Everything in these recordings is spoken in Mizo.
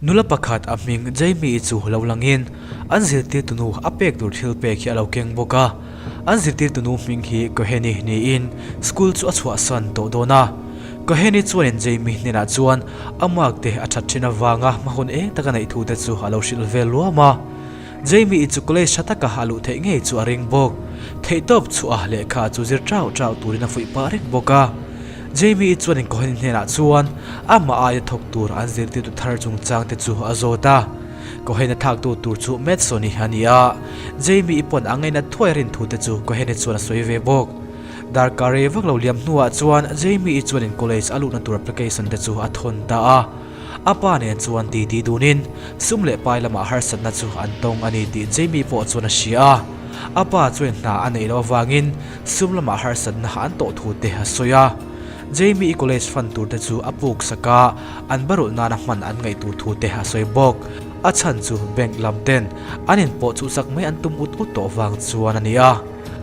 Nula pakhat a hming Jamie-i chu lo langin an zirtirtunu a pek tur thil pek hi a lo keng bawk a. An zirtirtunu hming hi Koheni niin school chu a chhuahsan tawh dawn a. Koheni chuanin Jamie hnenah chuan a mark te a that thin avanga hma hun eng taka neih thu te chu a lo hrilh vel luam a. Jamie-i chu college tha taka a luh theih ngei chu a ring bawk. Theihtawp chhuah lehkha chu zir chau chau turin a fuih pah reng bawk a. Jamie-i chuanin Cohen hnenah chuan amah aia thawk tur an zirtirtu thar chungchang te chu a zawt a. Cohen-a thaktu tur chu Mattson-i a ni a, Jamie-i pawn a ngaina thuai a rin thu te chu Cohen-i chuan a sawi ve bawk. Darkar rei vak lo liam hnuah chuan Jamie-i chuanin college a luhna tur application te chu a thawn ta a. A pa nen chuan titi dunin sum leh pai lamah harsatna chu an tawng a ni tih Jamie pawh chuan a hria a. A pa chuan hna a neih loh avangin sum lamah harsatna an tawh thu te a sawi a. Jamie-i college fund tur te chu a puk sak a, an barulh nana hman an ngaih tur thu te a sawi bawk. A chhan chu bank lam ten an inpawh chhuhsak mai an tum ut ut tawh vang chuan a ni a.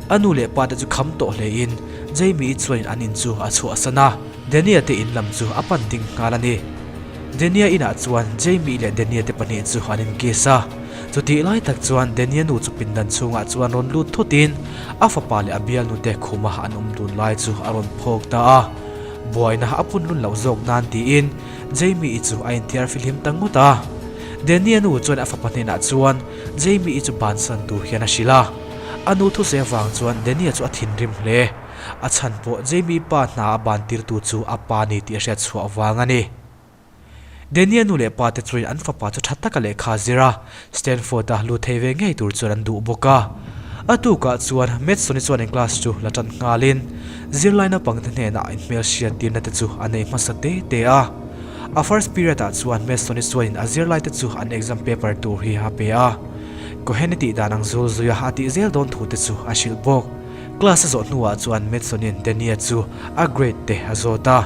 A nu leh pa te chu kham tawh hlein Jamie-i chuanin an in chu a chhuahsan a. Dania te in lam chu a pan ding nghal a ni. Dania inah chuan Jamie leh Dania te pahnih chu an inkiss a. Chutih lai tak chuan Dania nu chu pindan chhungah chuan rawn lut thutin a fapa leh a bialnu te khuma an awm dun lai chu a rawn phawk ta a. Buaina a pun lun loh zawk nan tiin Jamie-i chu a inthiar fihlim ta ngawt a. Dania nu chuan a fapa hnenah chuan Jamie-i chu bansan tur hian a hrilh a. A nu thusawi avang chuan Dania chu a thinrim hle. A chhan pawh Jamie pa hna a ban tirtu chu a pa ni tih a hriat chhuah vang a ni. Daniel nu leh pa te chuan an fapa chu tha taka lehkha a zir a, Stanford-a lut thei ve ngei tur chuan an duh bawk a. A tukah chuan Matsoni chuan in class chu la tan nghalin zirlai naupangte hnenah inhmel hriat tirna te chu a nei hmasa te te a. A first period-ah chuan Matsoni chuanin a zirlai te chu an exam paper tur hi a pe a. Cohen-i tih dan ang zul zuia a tih zel dawn thu te chu a hrilh bawk. Class a zawh hnuah chuan Matsoni'n Dania chu a grade te a zawt a.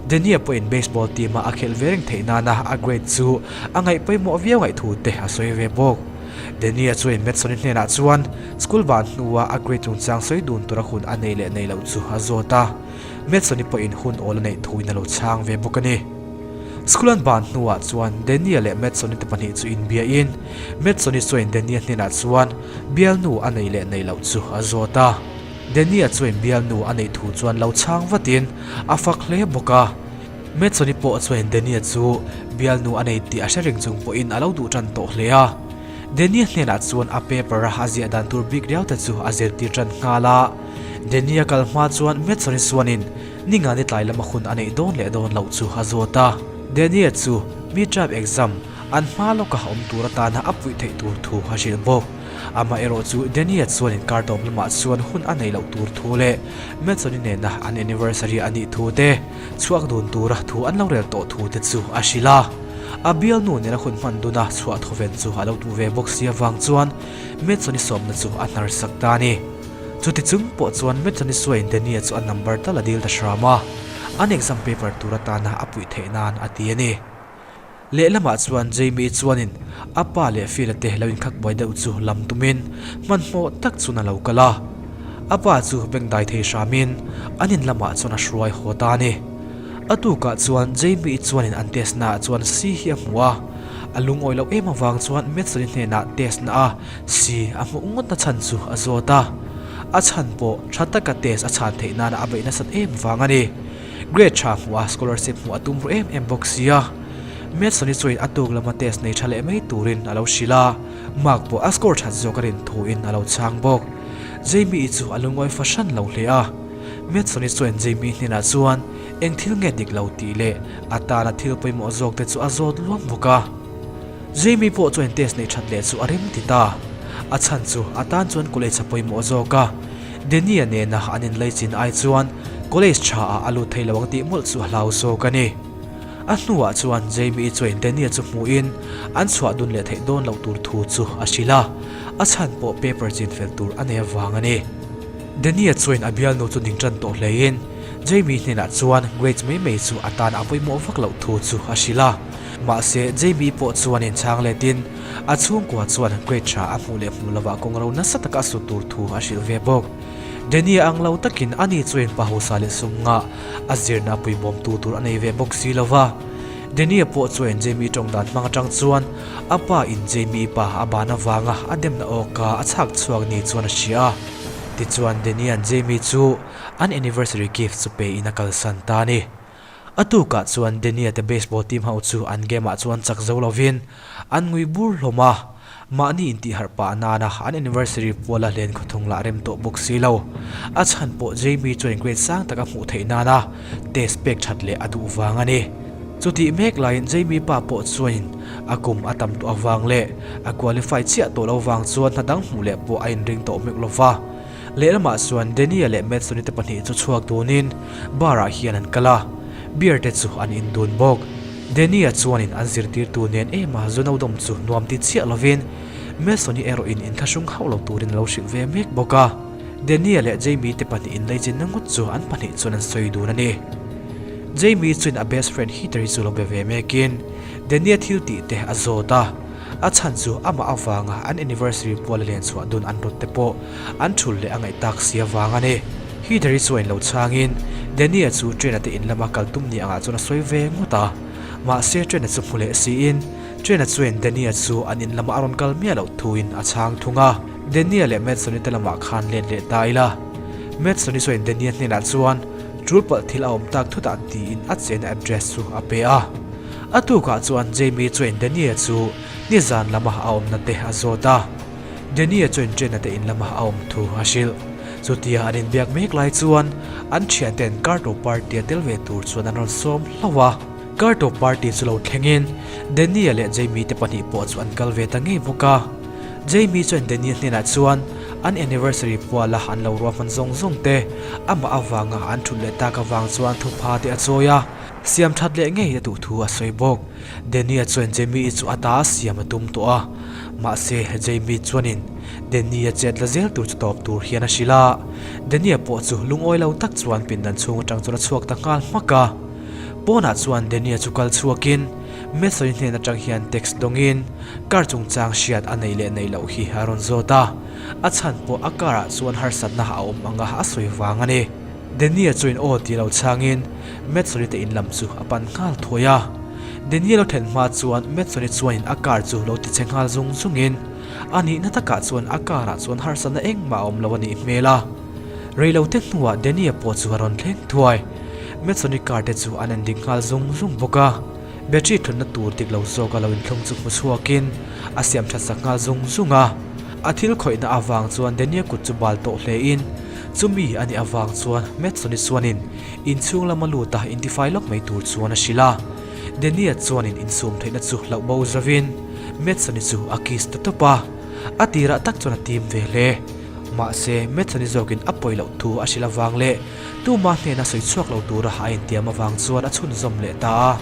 Dania pawhin baseball team-a a khelh ve reng theih nana a grade chu a ngaih pawimawh viau ngaih thu te a sawi ve bawk. Dania chuan Matsoni hnenah chuan school ban hnua a grade chungchang sawi dun tura hun a nei leh nei loh chu a zawt a. Matsoni pawhin hun awl a neih thuin a lo chhang ve bawk a ni. School an ban hnuah chuan Dania leh Matsoni te pahnih chu inbiain Matsoni chuan Dania hnenah chuan Bialnu a neih leh neih loh chu a zawt a. Danny-a chuan bialnu a neih thu chuan lo chhang vatin a fak hle bawk a. Matsoni pawh chuan Danny-a chu bialnu a nei tih a hre reng chung pawhin a lo duh tan tawh hle a. Danny-a hnenah chuan a paper-a a ziah dan tur bik riau te chu a zirtir tan nghal a. Danny-a kal hma chuan Matsoni chuanin ningani tlai lama hun a neih dawn leh dawn loh chu a zawt a. Danny-a chu mid-term exam An hma lawka awm tur atana a puih theih tur thu a hrilh bawk. Amaherawh chu Daniel chuan inkar tawp lamah chuan hun a neih loh tur thu leh Matsoni nena an anniversary a nih thu te, chhuak dun tura thu an lo rel tawh thu te chu a hrilh a. A bialnu nena hun hman duna chhuah thawven chu a lo duh ve bawk si avang chuan Matsoni sawmna chu a hnar sak ta a ni. Chuti chung pawh chuan Matsoni suain Daniel chu a number tal a dil ta hram a, an exam paper tur atana a puih theih nan a ti a ni. Lehlamah chuan Jamie chuanin a pa leh Phil-a te lo inkhak buai deuh chu lam tumin hmanhmawh tak chuan a lo kal a. A pa chu bengdai thei hramin an in lamah chuan a hruai haw ta a ni. A tukah chuan Jamie chuanin an test naah chuan C hi a hmu a. A lungawi loh em avang chuan Matsoni hnenah test naah C a hmuh ngawtna chhan chu a zawt a. A chhan pawh tha taka test a chhan theih nana a beih nasat em vang a ni. Grade tha hmuh a scholarship hmuh a tum ru em em bawk sia. Matsoni chuan a tuk lama test nei tha leh mai turin a lo hrilh a, mark pawh a score that zawk a rin thuin a lo chhang bawk. Jamie-i chu a lungawi fahran lo hle a. Matsoni chuan Jamie hnenah chuan eng thil nge dik lo tih leh a tana thil pawimawh zawk te chu a zawt luam bawk a. Jamie pawh chuan test nei that leh chu a rem ti ta. A chhan chu a tan chuan college a pawimawh zawk a. Danny-a nena an inlaichin ai chuan college tha ah a lut thei lo ang tih mawlh chu a hlau zawk a ni. A hnuah chuan Jamie-i chuan Danny-a chu hmuhin an chhuah dun leh theih dawn loh tur thu chu a hrilh a, a chhan pawh paper chin fel tur a nei avang a ni. Danny-a chuan a bialnu chu ning tan tawh hlein Jamie hnenah chuan grades mai mai chu a tan a pawimawh vak loh thu chu a hrilh a. Mahse Jamie pawh chuan inchhang letin a chhungkua chuan grade tha a hmuh leh hmuh lovah kawng ro nasa taka a sut tur thu a hrilh ve bawk. Danny ang lo takin ani chuan pa hausa leh sum ngah a zirna a puibawmtu tur a nei ve bawk si lo va. Danny-a pawh chuan Jamie tawng dan hmang atang chuan a pa in Jamie pa a ban avanga a demna awka a chhak chhuak ni chuan a hria a. Tichuan Danny-a'n Jamie chu an anniversary gift chu pe in a kalsan ta a ni. A tukah chuan Danny-a te baseball team ho chu an game ah chuan chak zo lovin an ngui bur hlawm a. Mahni intihharh pah nana an anniversary puala hlen khawthung lah rem tawh bawk si lo. A chhan pawh Jamie chuan grade sang tak a hmuh theih nana test pek that leh a duh vang a ni. Chutih mek laiin Jamie pa pawh chuanin a kum a tam tawh avang leh a qualify chiah tawh lo vang chuan hna dang hmuh leh pawh a inring tawh mek lo va. Lehlamah chuan Danny-a leh Matsoni te pahnih chu chhuak dunin bar-ah hian an kal a, beer te chu an in dun bawk. Danny-a chuanin an zirtirtu nen ema zu no dawm chu nuam ti chiah lovin Matsoni erawhin inthlahrung hauh lo turin a lo hrilh ve mek bawk a. Danny-a leh Jamie te pahnih inlaichinna ngawt chu an pahnih chuan an sawi dun a ni. Jamie chuan a best friend Heather-i chu lo be ve mekin Danny-a thil tih te a zawt a. A chhan chu amah avanga an anniversary puala len chhuah dun an rawt te pawh an thul leh a ngaih tak si avang a ni. Heather-i chuan lo chhangin Danny-a chu train-a te in lama kal tum ni angah chuan a sawi ve ngawt a. Mahse train-a chu hmu leh siin train-a chuan Danny-a chu an in lama a rawn kal miah loh thuin a chhang thung a. Danny-a leh Matsoni te lamah khan let leh ta ila. Matsoni chuan Danny-a hnenah chuan tul palh thil a awm tak thutah tiin a chenna address chu a pe a. A tukah chuan Jamie chuan Danny-a chu nizan lama a awmna te a zawt a. Danny-a chuan Jenna te in lama a awm thu a hrilh. Chutia an inbiak mek lai chuan an thiante'n Carto party-a tel ve tur chuan an rawn sawm hlauh a. Carto party chu lo thlengin Danny-a leh Jamie te pahnih pawh chu an kal ve ta ngei bawk a. Jamie chuan Danny-a hnenah chuan an anniversary puala an lo ruahman zawng zawng te amah avanga an thut leh tak avang chuan thupha te a chawi a. Siam that leh ngei a duh thu a sawi bawk. Danny-a chuan Jamie-i chu a ta a siam a tum tawh a. Mahse, Jamie chuanin Danny-a chet la zel tur chu tawp tur hian a hrilh a. Danny-a pawh chu lungawi lo tak chuan pindan chhung atang chuan a chhuak ta nghal hmak a. Pawnah chuan Danny-a chu kal chhuakin Mason-i hnen atang hian text dawngin car chungchang hriat a neih leh neih loh hi a rawn zawt a. A chhan pawh a car-ah chuan harsatna a awm anga a sawi vang a ni. Danny-a chuan aw ti lo chhangin Matsoni te in lam chu a pan nghal thuai a. Danny-a lo thlen hma chuan Matsoni chuanin a car chu lo ti che nghal zung zungin a nihna takah chuan a car ah chuan harsatna engmah a awm lo a nih hmel a. Reilote hnuah Danny-a pawh chu a rawn thleng thuai. Matsoni car te chu an en dik nghal zung zung bawk a. Battery thlunna tur dik lo zawk a lo inthlung chu hmu chhuakin a siam that sak nghal zung zung a. A thil khawihna avang chuan Danny-a kut chu bal tawh hlein Chumi a nih avang chuan Matsoni chuanin inchhung lama lut a intifai lawk mai tur chuan a hrilh a. Danny-a chuanin insum theihna chu hlauh bo zavin Matsoni chu a kiss ta tawp a. A tirah tak chuan a tim ve hle. Mahse, Matsoni zawkin a pawi loh thu a hrilh avang leh tuma hnena sawi chhuak lo tura a intiam avang chuan a chhunzawm leh ta a.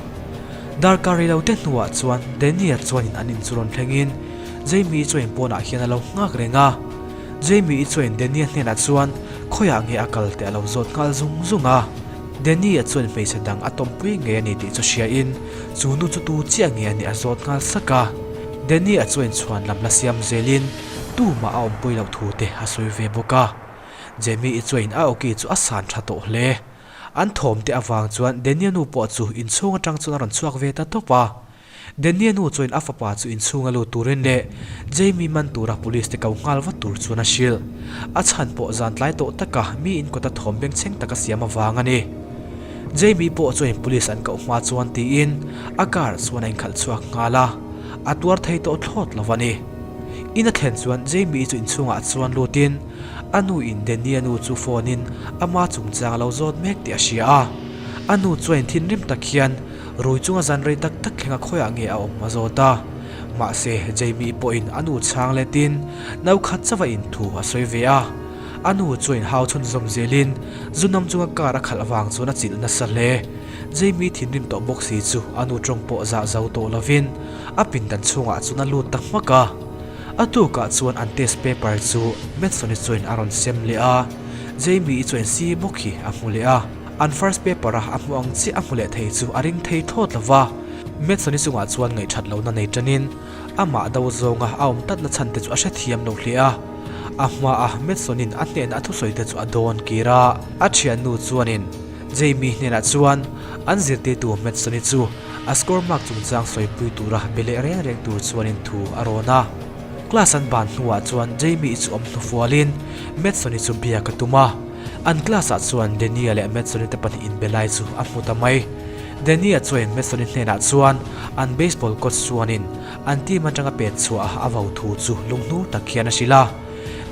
Darkar rei lo te hnuah chuan Danny-a chuanin an in chu rawn thlengin Jamie-i chuan pawnah hian a lo nghak reng a. Jamie-i chuan Danny-a hnenah chuan khawiah nge a kal tih a lo zawt nghal zung zung a. Danny-a chuan hmeichhe dang a tawmpui ngei a ni tih chu hriain chu nu chu tu chiah nge a nih a zawt nghal sak a. Danny-a chuan chhuan lam la siam zelin tumah a awmpui loh thu te a sawi ve bawk a. Jamie-i chuan a awki chu a san tha tawh hle. An thawm te avang chuan Danny-a nu pawh chu inchhung atang chuan a rawn chhuak ve ta tawp a. Danny-a nu chuan a fapa chu inchhung a lut turin leh Jamie man tura police te ko nghal vat tur chuan a hrilh. A chhan pawh zan tlai tawh taka mi in kawta thawm bengchheng taka siam avang a ni. Jamie pawh chuan police an koh hma chuan tiin a car chuan a inkhalh chhuak nghal a, a tuar thei tawh thlawt lo a ni. In a thlen chuan Jamie chu inchhungah chuan lutin a nu in Danny-a nu chu phone in ama chungchang a lo zawt mek tih a hria a. A nu chuan thinrim tak hian Rui chunga zan rei tak tak thlenga khawiah nge a awm a zawt a. Mahse, Jamie pawhin a nu chhang letin no khat chauha in thu a sawi ve a. A nu chuan hau chhunzawm zelin zu nam chunga car a khalh avang chuan a chilh nasa hle. Jamie thinrim tawh bawk si chu a nu tawng pawh zah zo tawh lovin a pindan chhungah chuan a lut ta hmak a. A tukah chuan an test paper chu Matsoni chuan a rawn sem leh a, Jamie-i chuan si bawk hi a hmu leh a. An first paper a a hmu ang chiah a hmu leh thei chu a ring thei thlawt lo va. Matsoni chungah chuan ngaihthat lohna nei tanin amah do zawnga a awm tatna chhan te chu a hrethiam lo hle a. A hmaa Matsonin a hnena a thusawi te chu a dawn kir a. A thiannu chuanin Jamie hnenah chuan an zirtirtu Matsoni chu A score mark chungchang sawipui tura be leh reng reng tur chuanin thu a rawn a. Class an ban hnuah chuan Jamie-i chu awm hnufualin Madson-i chu biak a tum a. An class-ah chuan Danny-a leh Madson-i te pahnih inbe lai chu a hmu ta mai. Danny-a chuan Madson-i hnenah chuan an baseball coach chuanin an team atanga pet chhuah a vo thu chu lunghnur tak hian a hrilh a.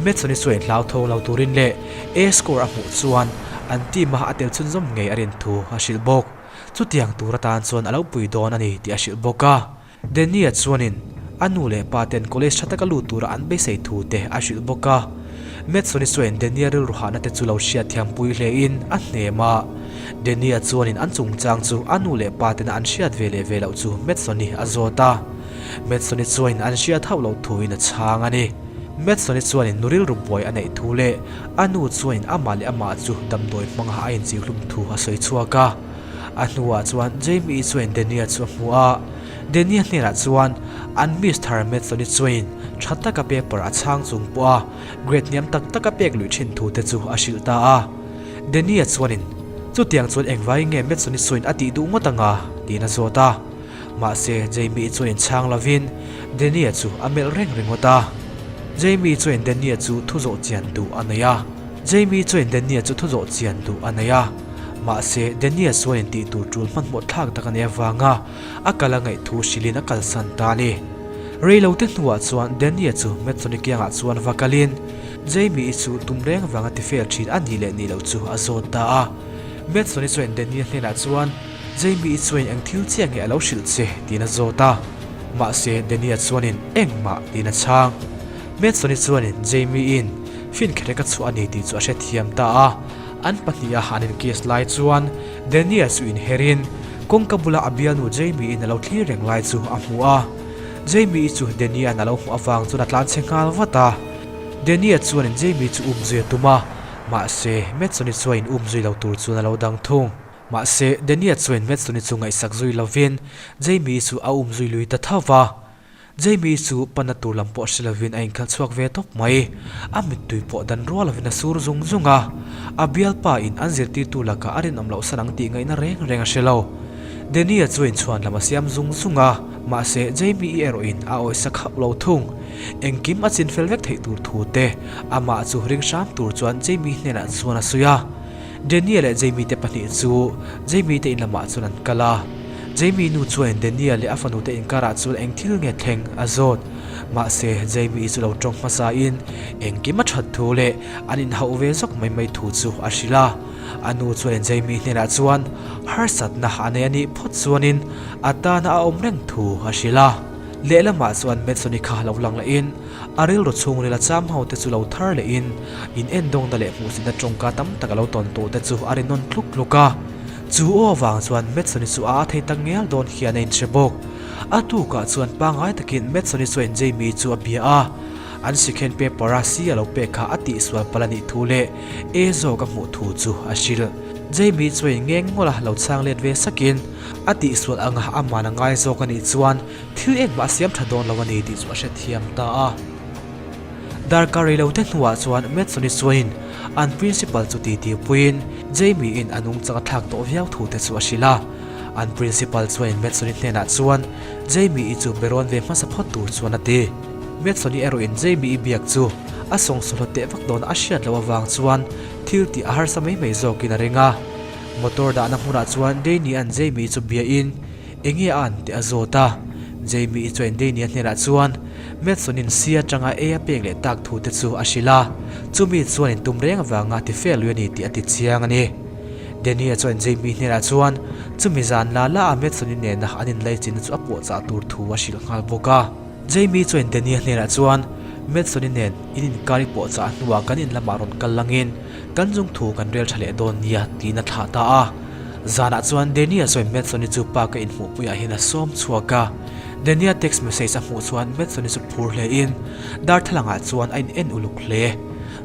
Madson-i chuan hlauthawng lo turin leh A score a hmuh chuan an team-a a tel chhunzawm ngei a rin thu a hrilh bawk. Chutiang tur atan chuan a lo pui dawn a ni tih a hrilh bawk a. Danny-a chuanin a nu leh pa ten college tha taka lut tura an beisei thu te a hrilh bawk a. Madson-i chuan Danny-a rilru hahna te chu lo hriatthiam pui hlein a hnem a. Danny-a chuanin an chungchang chu a nu leh pa tena an hriat ve leh ve loh chu Madson-i a zawt a. Madson-i chuanin an hriat hauh loh thuin a chhang a ni. Madson-i chuanin nu rilru buai a neih thu leh a nu chuanin amah leh amah chu damdawi hmanga a inchihhlum thu a sawi chhuak a. A hnuah chuan Jamie-i chuan Danny-a chu a hmu a, Danny-a hnenah chuan an Miss thar Matsoni chuain tha taka paper a chhang chung pawha grade hniam tak tak a pek luih thin thu te chu a hrilh ta a. Danny-a chuanin, Chutiang chuan engvai nge Matsoni chuain a tih duh ngawt anga? tiin a zawt a. Mahse, Jamie-i chuain chhang lovin Danny-a chu a melh reng ringawt a. Jamie-i chuain Danny-a chu thu zawh chian duh a nei a. Jamie chuain Danny-a chu thu zawh chian duh a nei a. Mahse, Danny-a chuan intih tur tul hmanhmawh thlak tak a nih avanga a kal a ngaih thu hrilhin a kalsan ta a ni. Reilote hnuah chuan Danny-a chu Matsoni kiangah chuan va kalin Jamie-i chu tum reng vanga ti fel thin a nih leh nih loh chu a zawt ta a. Matsoni chuan Danny-a hnenah chuan Jamie-i chuan eng thil chiah nge a lo hrilh che tiin a zawt a. Mahse, Danny-a chuanin engmah tiin a chhang. Matsoni chuanin Jamie-i'n finkherek a chhuah a ni tih chu a hrethiam ta a. An pahniha an inkiss lai chuan Daniel chu inherin kawngka bula a bialnu Jamie-in a lo thlir reng lai chu a hmu a. Jamie-i chu Daniel-an a lo hmuh avang chuan a tlanchhe nghal vat a. Daniel chuanin Jamie chu umzui a tum a, mahse Matsoni chuan in umzui lo tur chuan a lo dang thung. Mahse Daniel chuan Matsoni chu ngaihsak zui lovin Jamie-i chu a umzui lui ta tho va. Jamie chu pana tur lam pawh hre lovin a inkhalh chhuak ve tawp mai. A mittui pawh dan rual lovin a sur zung zung a. A bialpa in an zirtirtu lakah a rinawm loh san ang tih ngaihna reng reng a hre lo. Danny-a chu inchhuan lam a siam zung zung a, mahse Jamie-i erawhin a awihsak hauh lo thung. Engkim a chin fel vek theih tur thu te amah chu ring hram tur chuan Jamie hnenah chuan a sawi a. Danny-a leh Jamie te pahnih chu Jamie te in lamah chuan an kal a. Jamie nu chuan Danny-a leh a fanu te inkarah chuan eng thil nge thleng a zawt. Mahse, Jamie-i chu lo tawng hmasa in engkim a that thu leh an inhauh ve zawk mai mai thu chu a hrilh a. A nu chuan Jamie hnenah chuan harsatna a nei a nih phawt chuanin a tana a awm reng thu a hrilh a. Lehlamah chuan Matsoni kha lo lang lehin a rilru chhungril a cham ho te chu lo thar lehin in endawngna leh hmuhsitna tawngka tam tak a lo tawn tawh te chu a ri nawn tluk tluk a. Chu aw avang chuan Matsoni chu a a thei tak ngial dawn hian a inhre bawk. A tukah chuan pangngai takin Matsoni chuan Jamie chu a bia a, an sikhen paper a C a lo pek kha a tihsual palh a nih thu leh A zawk a hmuh thu chu a hrilh. Jamie chuan ngeng ngawla lo chhang let ve sakin a tihsual anga aman a ngai zawk a nih chuan thil engmah a siam tha dawn lo a ni tih chu a hrethiam ta a. Darkar reilote hnuah chuan Matsoni chuanin an principal chu titi puiin Jamie-in a nungchang a thlak tawh viau thu te chu a hrilh a. An principal chuanin Matsoni hnenah chuan Jamie-i chu be rawn ve hmasa phawt tur chuan a ti. Matsoni erawhin Jamie-i biak chu a sawngsawhlawt teh vak dawn a hriat loh avang chuan thil tih a harsa mai mai zawkin a ring a. Motor dahna hmunah chuan Danny-a'n Jamie-i chu biain Enge a an tih a zawt a, Jamie-i chuan Danny-a hnenah chuan Mattson-in si atanga ei a pek leh tak thu te chu a hrilh a, chumi chuan in tum reng avanga ti fel lui a ni tih a ti chiang a ni. Danny-a chuan Jamie hnenah chuan chumi zan la la a Mattson-i nena an inlaichinna chu a puahchah tur thu a hrilh nghal bawk a. Jamie chuan Danny-a hnenah chuan Mattson-i nen in inkar i puahchah hnuah kan in lamah rawn kal langin kan chung thu kan rel tha leh dawn nia tiin a thlah ta a. Zanah chuan Danny-a chuan Matsoni chu park a inhmuhpuiah hian a sawm chhuak a. Danny-a text message a hmuh chuan Matsoni chu phur hlein darthlalangah chuan a in en uluk hle.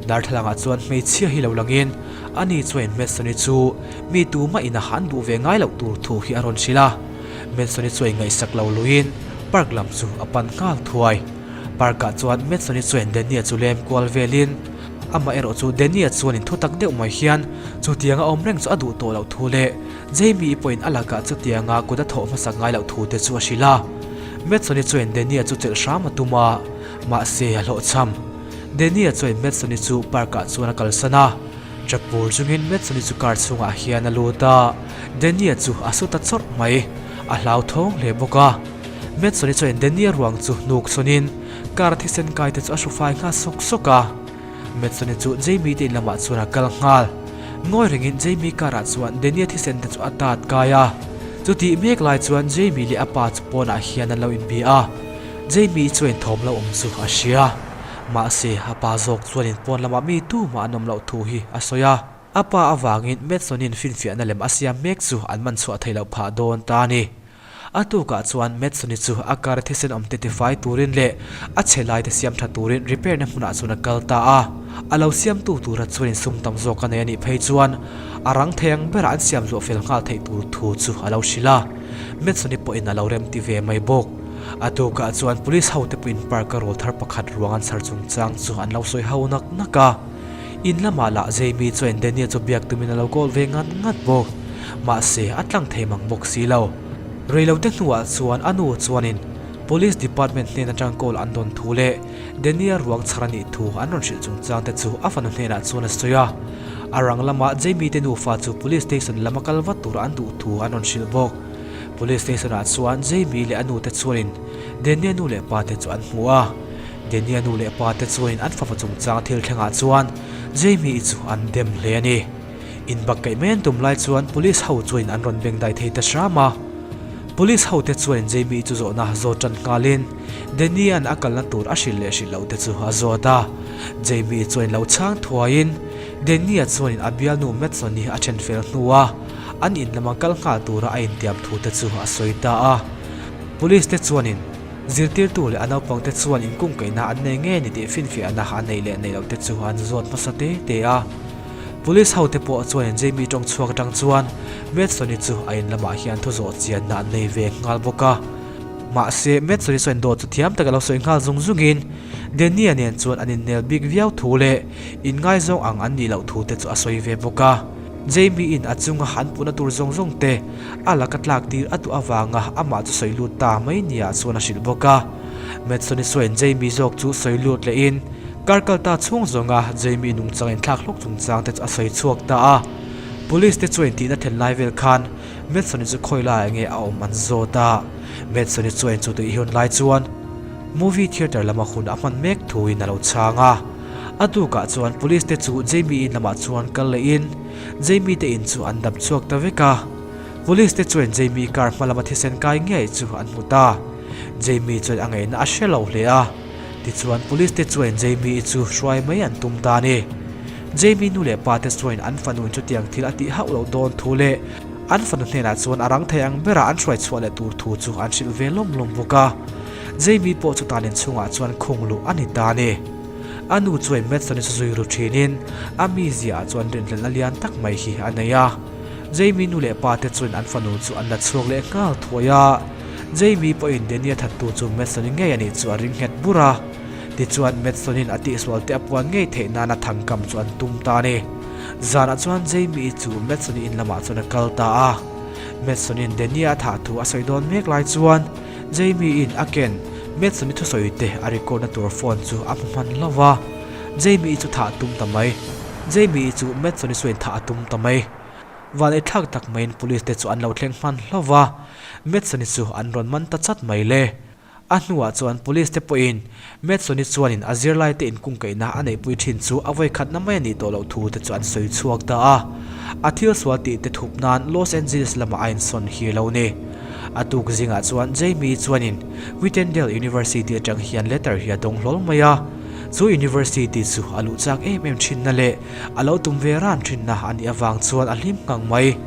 Darthlalangah chuan hmeichhia hi lo langin ani chuan Matsoni chu mi tumah ina han duh ve ngai loh tur thu hi a rawn hrilh a. Matsoni chuan ngaihsak lo luiin park lam chu a pan nghal thuai. Park-ah chuan Matsoni chuan Danny-a chu lem kual velin. Amaherawh chu Danny-a chuanin thutak deuh mai hian chutianga awm reng chu a duh tawh loh thu leh Jamie-i pawhin a lakah chutianga kut a thawh hmasak ngai loh thu te chu a hrilh a. Mattson-i chuan Danny-a chu chelh hram a tum a, mahse a hlawhchham. Danny-a chuan Mattson-i chu park-ah chuan a kalsan a. Chapur chungin Mattson-i chu car chhungah hian a lut a, Danny-a chu a su ta chawrh mai. A hlauthawng hle bawk a. Mattson-i chuan Danny-a ruang chu hnuk chhawnin car thisen kai te chu a hru fai nghal sawk sawk a. Mattson-i chu Jamie te in lamah chuan a kal nghal. Ngawi rengin Jamie car ah chuan Danny-a thisen te chu a tat kai a. Chutih mek lai chuan Jamie leh a pa chu pawnah hian an lo inbia a. Jamie-i chuan thawm lo awm chu a hria. Mahse, a pa zawk chuanin pawn lamah mi tumah an awm loh thu hi a sawi a. A pa avangin Mattson-in finfiahna lem a siam mek chu an man chhuah theih loh phah dawn ta a ni. A tukah chuan Mattson-i chu a car thisen awm te tifai turin leh a chhe lai te siam tha turin repair na hmunah chuan a kal ta a. A lo siamtu tura chuanin sum tam zawk a nei a nih phei chuan a rang thei ang berah an siam zawh fel nghal theih tur thu chu a lo hrilh a. Mattson-i pawhin a lo remti ve mai bawk. A tukah chuan police hote pawhin park-a rawl thar pakhat ruang an chhar chungchang chu an lo sawi ho nak nak a. In lamah lah Jamie chuan Daniel chu biak tumin a lo call ve ngat ngat bawk. Mahse, a tlang thei mang bawk si lo. Reilote hnuah chuan a nu chuanin Police Department hnen atang call an dawn thu leh Daniel ruang chhar a nih thu an rawn hrilh chungchang te chu a fanu hnenah chuan a sawi a. A rang lamah Jamie te nufa chu Police Station lama kal vat tura an duh thu an rawn hrilh bawk. Police Station ah chuan Jamie leh a nu te chuanin Daniel nu leh pa te chu an hmu a. Daniel nu leh pa te chuanin an fapa chungchang thil thlengah chuan Jamie-i chu an dem hle a ni. Inbakkaih mai an tum lai chuan Police ho chuanin an rawn bengdai thei ta hram a. Police ho te chuanin Jamie-i chu zawhna zawt tan nghalin Daniel-a'n a kalna tur a hrilh leh hrilh loh te chu a zawt a. Jamie-i chuanin lo chhang thuaiin Daniel chuanin a bialnu Mattson-i a then fel hnuah An in lama kal nghal tura a intiam thu te chu a sawi ta a. Police te chuanin zirtirtu leh a naupang te chuan inkungkaihna an nei ngei ni tih finfiahna an neih leh neih loh te chu an zawt hmasa te te a. Police ho te pawh chuanin Jamie tawng chhuak atang chuan Matsoni chu a in lamah hian thu zawh chianna an nei ve nghal bawk a. Mahse Matsoni chuan dawt chu thiam tak a lo sawi nghal zung zungin Danny-a nen chuan an innel bik viau thu leh inngaizawng ang an nih loh thu te chu a sawi ve bawk a. Jamie-in a chunga han puhna tur zawng zawng te a laka tlak tir a duh avanga amah chu sawi lut ta mai nia chuan a hrilh bawk a. Mattson-i sawiin Jamie zawk chu sawi lut lehin kar kal ta chhung zawnga Jamie nungchang inthlak hlawk chungchang te chu a sawi chhuak ta a. Police te chuan tihna thlen lai vel khan Mattson-i chu khawi laiah nge a awm an zawt a. Mattson-i chuan chu tih hun lai chuan movie theatre lama hun a hman mek thuin a lo chhang a. A tukah chuan police te chu Jamie in lamah chuan kal lehin Jamie te in chu an dap chhuak ta vek a. Police te chuan Jamie car hma lama thisen kai ngei chu an hmu ta. Jamie chuan a ngaihna a hre lo hle a. Tichuan police te chuan Jamie chu hruai mai an tum ta a ni. Jamie nu leh pa te chuan an fanu in chutiang thil a tih hauh loh dawn thu leh an fanu hnenah chuan a rang thei ang bera an hruai chhuah leh tur thu chu an hrilh ve lawm lawm bawk a. Jamie pawh chu tan inchhungah chuan khung luh a ni ta a ni. A nu chuan Mattson-i chu zui ru thinin a mizia ah chuan rinhlelhna lian tak mai hi a nei a. Jamie nu leh pa te chuan an fanu chu an la chhuak leh nghal thuai a. Jamie pawhin Danny-a thattu chu Mattson-i ngei a nih chu a ring nghet bur a. Tichuan Mattson-in a tihsual te a puan ngei theih nana thangkam chu an tum ta a ni. Zanah chuan Jamie-i chu Mattson-i in lamah chuan a kal ta a. Mattson-in Danny-a a thah thu a sawi dawn mek lai chuan Jamie-in a ken Mattson-i thusawi te a record na tur phone chu a hmu hman lo va, Jamie-i chu thah a tum ta mai. Jamie-i chu Mattson-i chuan thah a tum ta mai. Van ei thlak tak maiin police te chu an lo thleng hman hlo va, Mattson-i chu an rawn man ta chat mai le. A hnuah chuan police te pawhin Mattson-i chuanin a zirlai te inkungkaihna a neihpui thin chu a vawikhatna mai a nih tawh loh thu te chu an sawi chhuak ta a. A thil sual tih te thup nan Los Angeles lamah a insawn hi lo ni. A tuk zingah chuan Jamie chuanin Whitendale University atang hian letter hi a dawng hlawl mai a. Chu University chu a luh chak em em thinna leh a lo tum ve ran thinna a nih avang chuan a hlim ngang mai.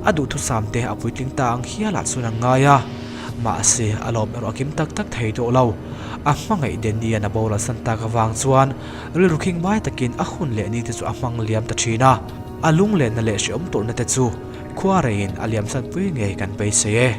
A duhthusam te a puitling ta ang hialah chuan a ngai a. Mahse, a lawm erawh a kim tak tak thei tawh lo. A hmangaih Danny-a'n a boral san tak avang chuan rilru khing mai takin a hun leh ni te chu a hmang liam ta thin a. A lunglenna leh hreawm tawrhna te chu khua reiin a liamsanpui ngei kan beisei e.